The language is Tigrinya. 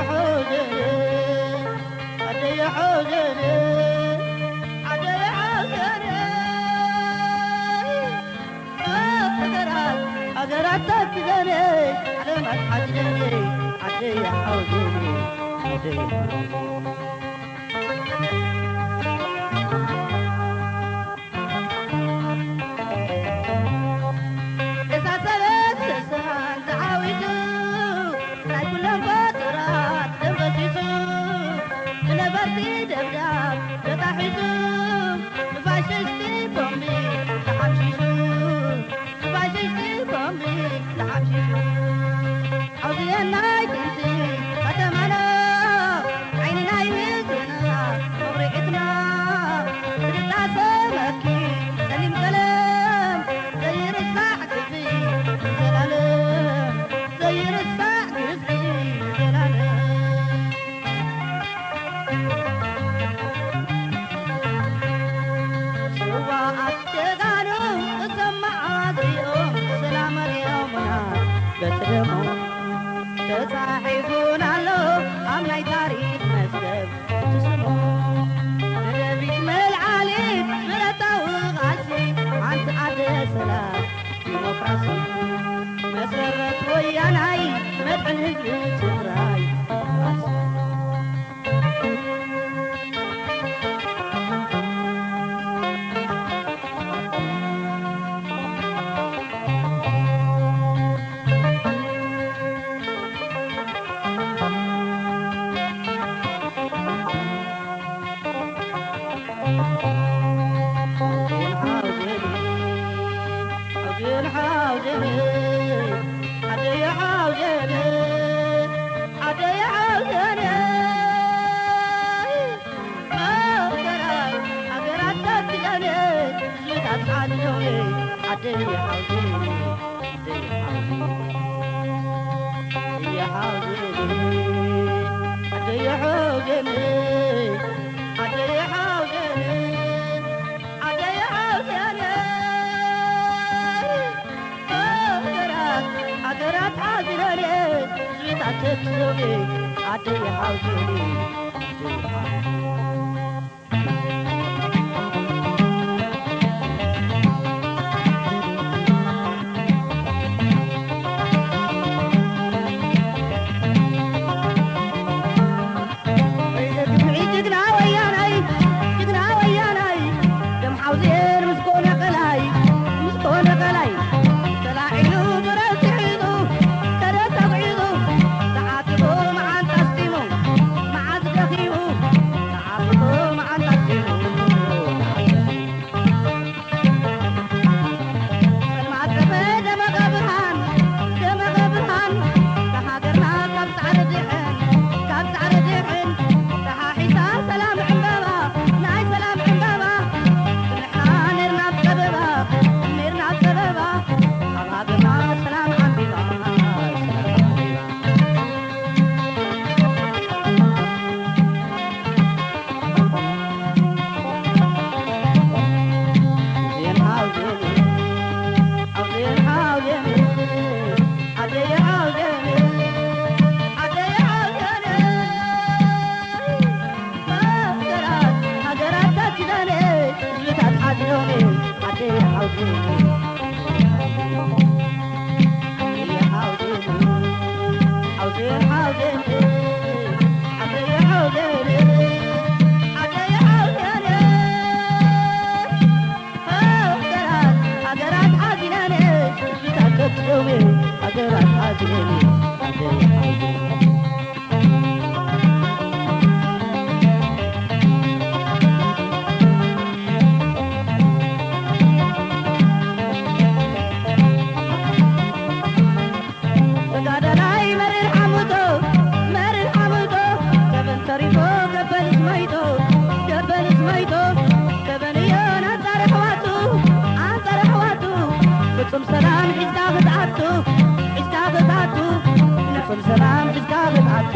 ሓውዘነ፣ ዓደየ ሓውዘነ፣ ዓደየ ሓውዘነ። ሃገራት፣ ሃገራት ተክዘነ፣ ዓለማት ሓዝነነ፣ ዓደየ ሓውዘነ፣ ዓደየ ሓውዘነ። እዛ ሰበብ ተስፋን ተዓዊቱ፣ ናይ ኩሎም ፈጡራት ደም ፈሲሱ፣ ብነበርቲ ደብዳብ ተጣሒሱ፣ ብፋሽስቲ ቦምቢ ተሓምሺሹ፣ ብፋሽስቲ ቦምቢ ተሓምሺሹ። ሓውዝየናይ ጥንቲ ከተማና፣ ዓይኒ ናይ ህዝብና መኹሪዕትና፣ ብድቃሰ መኪ ጸሊም ቀለም፣ ዘይርሳዕ ግፍዒ ንዘላለም፣ ዘይርሳዕ ግፍዒ ንዘላለም። ስውኣት ጀጋኑ እዞም መዓዝኦም ሰላም ኣርእዮምና በቲ ደሞም ተጻሒፉን ኣሎ ኣብ ናይ ታሪኽ መዝገብ እቲ ስሞም። ደደቢት መልዓሊት ብረታዊ ቃልሲ ሓንቲ ኣደ ሰላም ዲሞክራሲ መሰረት ወያናይ መድሕን ህዝቢ ትግራይ። ሃገራት ሓዚነን ህዝብታት ተኪዞም ዓደይ ሓውዜን። ጅግና ወያናይ፣ ጅግና ወያናይ፣ ደም ሓውዜን ምስ ኮነ ቀላይ፣ ምስ ኮነ ቀላይ፣ ተላዒሉ ብረት ሒዙ፣ ከደት ኣጉዒዙ፣ ተዓጢቑ መዓንጣ ኣስጢሙ፣ መዓዝ ደኺሙ፣ ተዓጢቑ መዓንጣ ኣስጢሙ። ጸልማት ጠፈ ደመቐ ብርሃን፣ ደመቐ ብርሃን፣ ንሃገርና ካብ ጻዕሪ ድሕን፣ ካብ ጻዕሪ ድሕን፣ ተሓሒሳ ሰላም ዕምበባ፣ ናይ ሰላም ዕምበባ። ንሕና ኔርና ጸበባ፣ ኔርና ጸበባ፣ ኣብ ሃገርና ሰላም ዓምቢባ፣ ሰላም ዓምቢባ። ሃገራት ሓዚናነ፣ ህዝብታት ተኪዞም፣ ሃገራት ሓዚነን፣ ሃገራት ሓዚነን። ተጋዳላይ መሪር ሓሙቶ፣ መሪር ሓሙቶ፣ ገበን ተሪፎ፣ ገበንስ መይቶ፣ ገበንስ መይቶ፣ ገበን እዮን ኣንጻር ኣሕዋቱ፣ ኣንጻር ኣሕዋቱ፣ ፍጹም ሰላም ሒዝካ ክትኣቱ፣ ሒዝካ ክትኣቱ፣ ፍጹም ሰላም ሒዝካ ክትኣቱ።